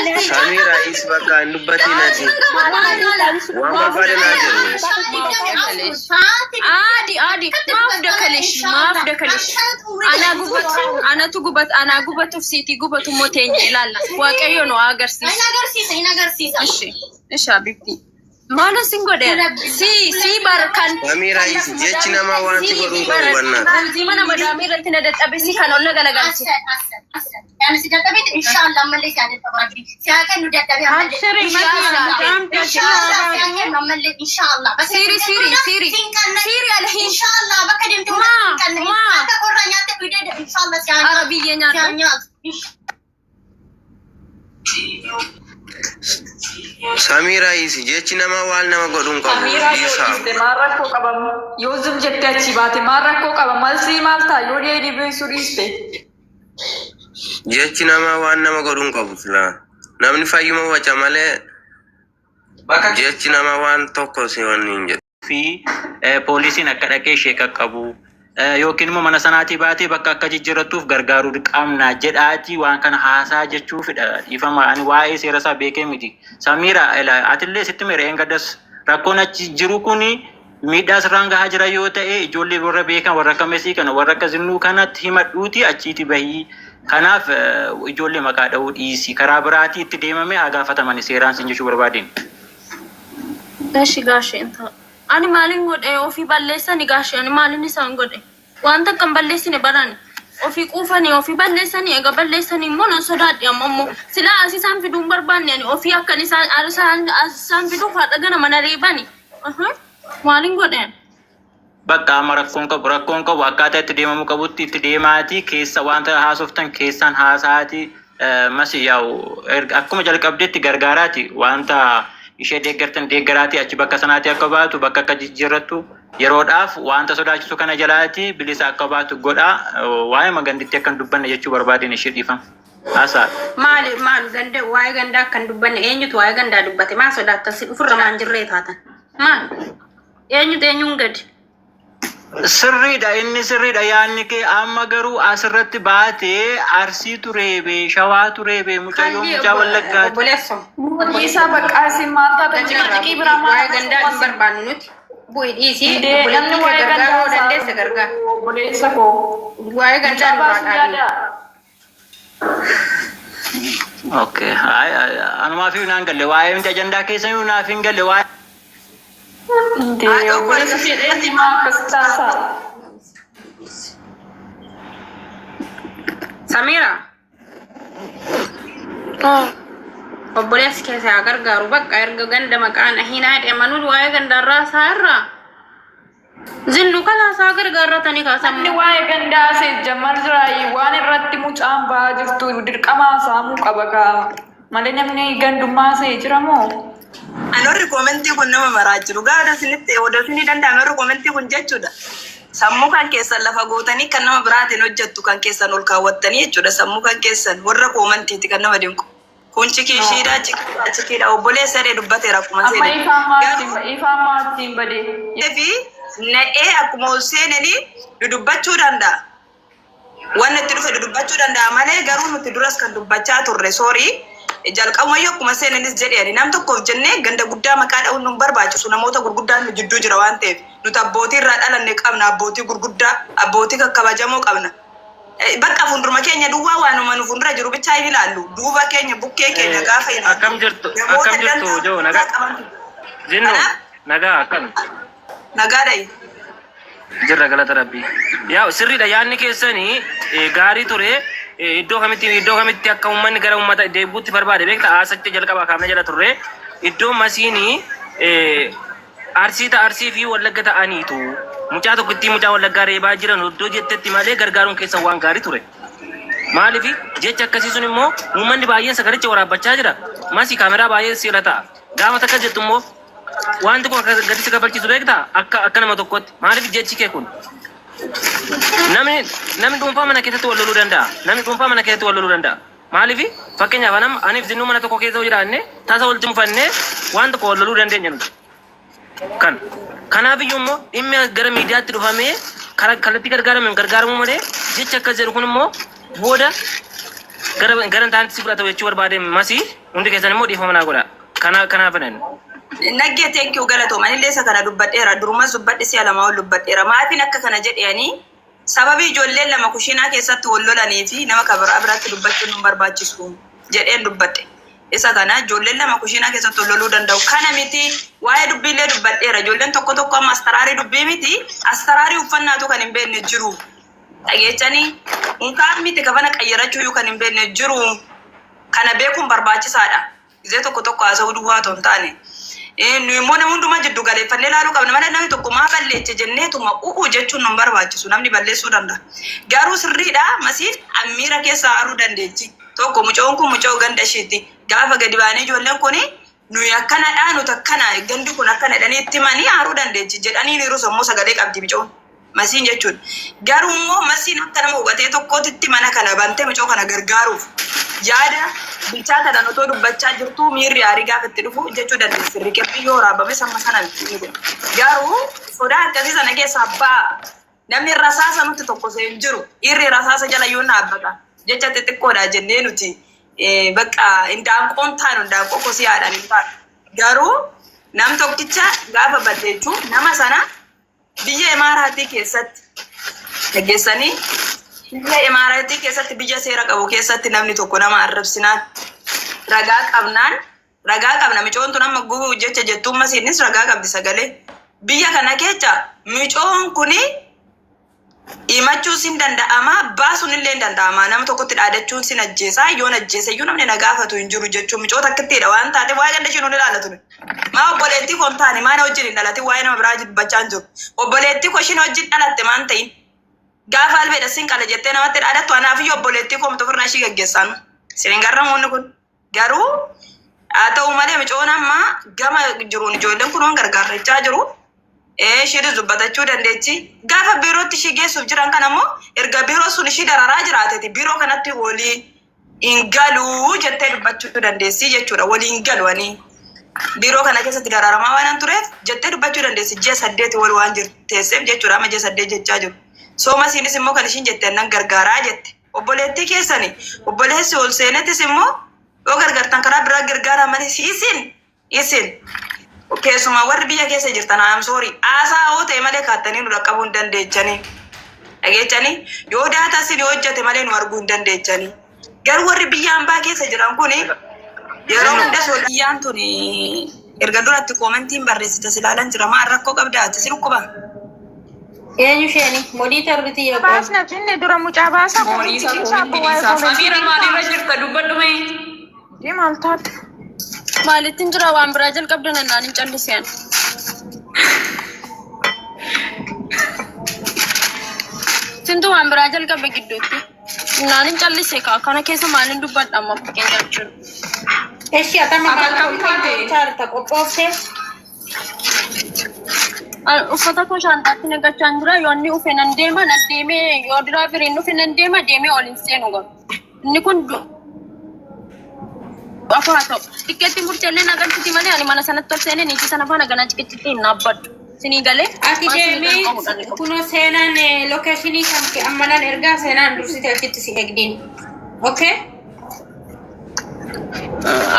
Samiira is bakka hin dubbatiin ati. Waan barbaade naa jedhu. Aadi aadi maaf dakalesh maaf dakalesh anaa gubatu anatu gubat anaa gubatuuf siitii gubatu immoo teenya ilaalla waaqayyo nu haa agarsiisu. Ishi ishi habibti maal sin godhe si si bar kan Samiira is jechi namaa waan si godhuu qabu bannaati. Ruuzii mana madaamii irratti na dadhabe si kan ol na galagalche. Siiri siiri siiri siiri alhiin maa maa ara biyyee nyaadhu. Samiira is jechi namaa waan nama godhuu hin qabu. Samiiraa yoo Dhiisaa. dhiiste maal rakkoo qaba? Yoo zum jettee achii baate maal rakkoo qaba? Malsii maal ta'a yoo deebiisuu dhiiste? Jechi namaa waan nama godhuu hin qabu silaa. Namni fayyuma waca malee jechi namaa waan tokko si wanni hin jedhu. fi poolisiin akka dhaqee ishee qaqqabu yookiin immoo mana sanaatii baatee bakka akka jijjiirrattuuf gargaaruu qabna jedhaatii waan kana haasaa jechuufidha. Dhiifama ani waa'ee seera isaa beekee miti. Samiira atillee sitti mere eengaddas rakkoon achi jiru kuni miidhaa sirraan gahaa jira yoo ta'e ijoollee warra beekan warra akka Mesii kana warra akka Zinnuu kanatti himadhuuti achiiti bahii. Kanaaf ijoollee maqaa dha'uu dhiisi. Karaa biraatii itti deemamee haa gaafatamani seeraan sin jechuu barbaadeen. Gashi gashi inta. Ani maalin godhe ofii balleessani gashi ani maalin isaan godhe. Wanta akka hin balleessine barani. Ofii quufanii ofii balleessanii egaa balleessanii immoo nan sodaadhe amma immoo silaa as isaan fiduu hin barbaanne ani ofii akkan isaan isaan as isaan fiduuf haadha gana mana reebani. Maalin godhe? Bakka amma rakkoon qabu rakkoon qabu akkaataa itti deemamuu qabutti itti deemaatii keessa wanta haasoftan keessaan haasa'aatii masi yaa'u akkuma jalqabdeetti gargaaraati wanta ishee deeggartan deeggaraatii achi bakka sanaatii akka baatu bakka akka jijjiirrattu yeroodhaaf wanta sodaachisu kana jalaatii bilisa akka baatu godhaa waa'ee maganditti akka hin dubbanne jechuu barbaadeen ishee dhiifama. Haasaa. Maali maal ganda waa'ee gandaa akka hin dubbanne eenyutu waa'ee gandaa dubbate maa sodaattan si dhufurra maan jirree taatan maal eenyutu eenyuun gadi. Sirriidha inni sirriidha yaadni kee amma garuu asirratti baatee Arsiitu reebe Shawaatu reebe mucayyoo Kalli mucaa Wallaggaati. obboleesso Dhiisaa bakka isin maal taatan gandarraa ciqii bu'i biraa maal waa'ee gandaa hin barbaannu nuti bu'i dhiisii Indee namni obboleettii kee waa'ee gandaa gargaaruu haasa'u dandeesse gargaar obboleessa koo. waa'ee gandaa Mucaa nurraa baasuu dhaabii. yaada. Okay. Anumaaf iyyuu naan galle waa'ee miti ajandaa keessa iyyuu naaf hin galle waa'ee. Indee obboleessa ishee maal akkas taasaa? Samiira obboleessi keessa haa gargaaru bakka erga ganda maqaan ahinaa jedhamanuu waa'ee gandaarraa isaa irraa zinnu kalaa isaa gargaarratanii Namni kaasamuu. waa'ee gandaa asee jammar jiraayi waan irratti mucaan ba'aa jirtu dirqama haasa'amuu qaba kaa. Malee namni gandummaa asee jira moo? Ani warri koomentii kun nama maraa jiru. Gaafa isinitti odoo isinii danda'ame warri koomentii kun jechuudha. Sammuu kan keessan lafa gootanii kan nama biraatiin hojjettu kan keessan ol kaawwattanii jechuudha. Sammuu kan keessan warra koomentiiti kan nama dinqu. Kun cikii ishiidha, cikiidha, cikiidha. Obboleessa jedhee dubbateera akkuma Amma seene. ifaan Garuu maattiin ifaan maattiin badee. fi na'ee akkuma ol seenanii dudubbachuu danda'a. Wanni itti dhufe dudubbachuu danda'a malee garuu nuti duras kan dubbachaa turre soorii jalqabumayyuu akkuma seenanis jedhe ani nam tokkoof jennee ganda guddaa maqaa dha'uun nu hin barbaachisu namoota gurguddaan nu jidduu jira waan ta'eef nuti abbootii irraa dhalanne qabna abbootii gurguddaa abbootii kakkabajamoo qabna. Bakka fuulduruma keenya duwwaa waanuma nu fuuldura jiru bichaa hin ilaallu duuba keenya bukkee keenya gaafa ilaallu Akkam jirtu namoota akkam jirtu dantaa joo gurguddaa nagaa qabantu jira. Zinnu Kanaaf nagaa akkam nagaa dha'i. jirra galata rabbii. Yaa sirriidha yaadni keessanii gaarii ture iddoo kamitti iddoo kamitti akka uummanni gara uummata deebi'utti barbaade beekta haasatti jalqabaa kaafne jala turre iddoo masiinii Arsii ta Arsii fi Wallagga ta'aniitu mucaa tokkittii mucaa Wallaggaa reebaa jiran iddoo jettetti malee gargaaruun keessan waan gaarii ture. Maaliif jecha akkasii sun immoo uummanni baay'een sagalicha waraabbachaa jira. Masi kaameraa baay'een siira ta'a. Gaafa takka jettu immoo wanti kun akka gadi si kafalchiisu beektaa akka akka nama tokkotti maaliif jechi kee kun namni namni dhuunfaa mana keessatti wal loluu danda'a. Namni dhuunfaa mana keessatti wal loluu danda'a. Maaliif fakkeenyaaf anam aniif zinnuu mana tokko keessa yoo jiraanne tasa walitti mufannee waan tokko wal loluu dandeenya nuti. Kan kanaaf iyyuu immoo dhimmi gara miidiyaatti dhufamee karaa kallattii gargaarameen gargaaramuu malee jecha akkas jedhu kun immoo booda Gara gara hin taanetti si fudhata jechuu barbaade masii hundi keessan immoo dhiifama naa godha. Kana kanaaf jedhan. Naggee, thank you, galatooma. Anillee isa kana dubbadheera. Durumas dubbadhe, si'a lama ol dubbadheera. Maafiin akka kana jedheani sababii ijoolleen lama kushiinaa keessatti wal lolanii fi nama kabiraa biratti dubbachuun nu barbaachisu jedheen dubbadhe. Isa kana ijoolleen lama kushiinaa keessatti wal loluu danda'u. Kana miti, waa'ee dubbiillee dubbadheera. Ijoolleen tokko tokko amma astaraarii dubbii miti, astaraarii uffannaatu kan hin beekne jiru. Dhageechanii unkaan miti, kafana qayyarachuu kan hin beekne jiru. Kana beekuun barbaachisaadha. Gizee tokko tokko haasa'uu duwwaa otoo hin taane. Nu immoo nama hundumaa jiddu galeeffannee ilaaluu qabna malee namni tokko maa balleeche jenneetuma u'u jechuun nu hin barbaachisu. Namni balleessuu danda'a. Garuu sirriidha, masiin miira keessa haaruu dandeechi. Tokko mucoon kun mucoo ganda ishiitti. Gaafa gadi baanii ijoolleen kuni nuyi akkanadha, nuti akkana, gandi kun akkana jedhanii itti himanii haaruu dandeechi jedhanii niiru sammuu sagalee qabdi mucoon. Masiin jechuun. Garuu immoo masiin akka nama hubatee tokkootitti mana kana bantee mucoo kana gargaaruuf yaada bilchaataadhaan otoo dubbachaa jirtuu miirri aarii gaafa itti dhufu jechuu dandeessi. Riqetti yoo waraabame samma sana miti kun. Garuu sodaa akkasii sana keessaa ba'a. Namni rasaasa nutti tokko hin jiru. Dhiirri rasaasa jala yoo dhaabbata. Jecha xixiqqoodha jennee nuti bakka indaanqoon taanu, indaanqoo kosii haadhaan hin taanu. Garuu nam tokkicha gaafa balleechuu nama sana biyya Imaaraatii keessatti dhageessanii, biyya Imaaraatii keessatti, biyya seera qabu keessatti, namni tokko nama arrabsinaan ragaa qabnaan, ragaa qabna, micoon tun amma gubuu jecha jettuun masiinis ragaa qabdi sagalee. Biyya kana keessa micoon kuni himachuus hin danda'ama, baasuun illee hin danda'ama. Nama tokkotti dhaadachuun sin ajjeesaa, yoon ajjeese iyyuu namni na gaafatu hin jiru jechuun micoota akkittiidha waan taate waa'ee ganda ishee nuun ilaallatu. Maa obboleettii koo hin taane, maa na wajjin hin dhalatin, waa'ee nama biraa dubbachaa hin jiru. Obboleettii koo isheen wajjin dhalatte maan ta'in gaafa albeedha sin qala jettee namatti dhaadattu, anaaf iyyuu obboleettii koo miti, ofirraa ishii gaggeessaan. Isin hin garramuunni kun. Garuu haa ta'u malee micoon amma gama jiruun ijoolleen kun waan gargaarrachaa jiru. Ishiinis dubbatachuu dandeechi. Gaafa biirootti ishii geessuuf jiran kana immoo erga biiroo sun ishii dararaa jiraateeti biiroo kanatti walii hin galuu jettee dubbachuu dandeessi jechuudha. Walii hin galu, ani biiroo kana keessatti dararamaa waan tureef jettee dubbachuu dandeessi. Ji'a 8 wal waan jirtu teesseef jechuudha. Amma ji'a 8 jechaa jiru. Sooma isiinis immoo kan ishiin jette nan gargaaraa jette. Obboleettii keessani obboleessi ol seenetis immoo yoo gargaartan karaa biraa gargaaraa malee isin keessumaa warri biyya keessa jirtan, I'm sorry, haasaa yoo ta'e malee kaattanii nu dhaqqabuu hin dandeechanii. Dhageechanii yoo data isin hojjete malee nu arguu hin dandeechanii. Garuu warri biyya hambaa keessa jiran kuni yeroo hunda biyyaan tun erga duratti commentiin barreessite si ilaalan jira, maal rakkoo qabdaati si dhukkuba. Eenyu isheeni? Moderator tiyya qofa. Baasna jenne dura mucaa baasaa. Mooniisa Commentii dhiisaa comment abbaa waa'ee dhiisaa. Samiira, commentii. maalirra jirta? Dubbadhu mee. Maal taate? Maalittiin jira, waan biraa jalqabdan naan hin calliseen. Sintu waan biraa jalqabe gidduutti. Naan hin callise kaa kana keessa maaliin dubbadha amma fakkeenya jechuudha. Eshi atama Ati akkam taate? chaarta qophooftee? Uffata koo shaantaatti naqachaa jira. Yoo inni dhufe nan deema, nan deemee, yoo driveriin dhufe nan deema, deemee ol hin seenu garuu. Inni kun akka haa ta'u. Tikkeetti murteellee na galchiti malee ani mana sanatti ol seenee niitii sana faana ganaa ciqicitti hin dhaabbadhu. Sinii galee Ati waan sinii deemee qabuudha ni qabu. Kunoo seenaan locationii kan kee amma nan ergaa, seenaan dursite achitti si eegdiin. Okay?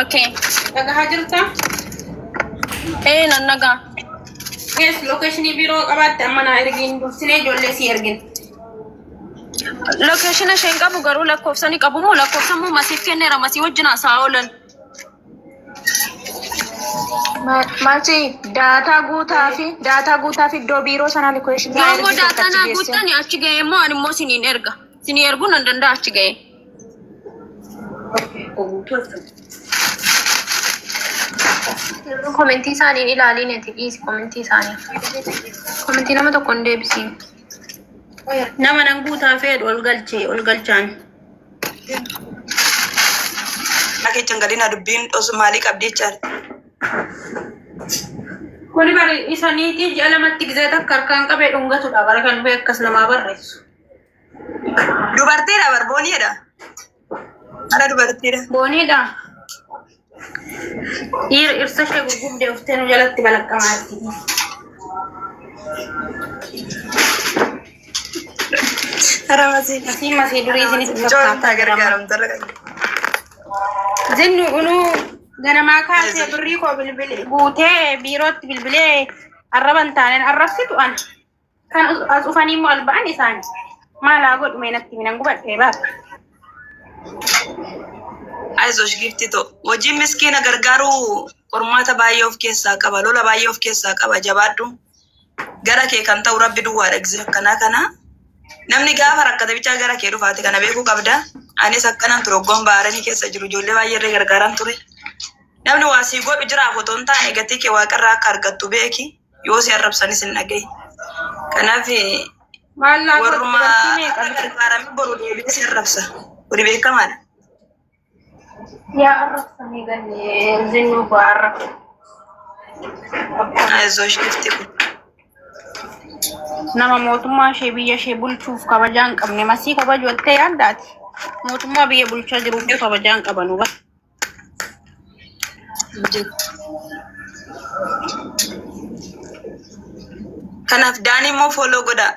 Okay. Dhagahaa jirta? Ee, nan nagaa. Yes, locationii biiroo qabaatte amma naa ergiin, dursinee ijoollee si ergin. Locationa isheen qabu garuu lakkoofsa ni qabu moo lakkoofsa immoo masiif kenneera, masii wajjin haasa'aa oolan. Maalti data guutaa fi iddoo biiroo sanaa locationii Yoo immoo ergi data achi naa geesse. guuttani achi ga'ee immoo ani immoo siniin erga. Sinii erguu nan danda'a achi ga'ee. Commentii isaanii ilaaliin, ati dhiisi commentii isaanii. Commentii nama tokko hin deebisiin. Nama nan guutaa fedhu ol galchee ol galchaan. Keechan galina dubbiin dhosu maalii qabdi jechaadha. Kuni bari isa niitii ji'a lamatti gizee takka harkaan qabee dhungatudha. Bara kan dhufee akkas namaa barreessu. Dubartiidha bar, booniidha. Haadha dubartiidha. Booniidha. Dhiira irsa ishee gurgubdee uftee nu jalatti balaqqamaatti. Ramasi. Masii masii durii isinitti Mucaa fakkaata dirama. gargaaramta irra kan. Zinnu unuu ganamaa kaasee birrii koo bilbile guutee biirootti bilbilee arraba hin taaneen arrabsitu an. Kan as dhufanii immoo al ba'an isaan. Maal haa godhu mee natti minan gubadhee baata. Ayizosh gifti to. Hojiin miskiina gargaaruu qormaata baay'ee of keessaa qaba. Lola baay'ee of keessaa qaba. Jabaadhu. Gara kee kan ta'u rabbi duwwaadha gizee akkanaa kana. Namni gaafa rakkate bichaa gara kee dhufaate kana beekuu qabda. Anis akkanan ture hoggoon baaranii keessa jiru ijoollee baay'ee irree gargaaraan ture. Namni waa sii godhu jiraaf otoo hin taane gatii kee waaqarraa akka argattu beeki. Yoo si arrabsanis hin dhagahi. Kanaaf Maal naa godhu warruma dubartii meeqa har'a gargaaramee boru deebi'ee si arrabsa. Kuni beekamaadha. Yaa arrabsanii galee zinnuu koo arrabsa. Ayizosh gifti kun. Nama mootummaa ishee biyya ishee bulchuuf kabajaa hin qabne masii kabaju jettee yaaddaati. Mootummaa biyya bulchaa jiruuf kabajaa hin qabanu. Kanaaf Daanii immoo follow godhaa.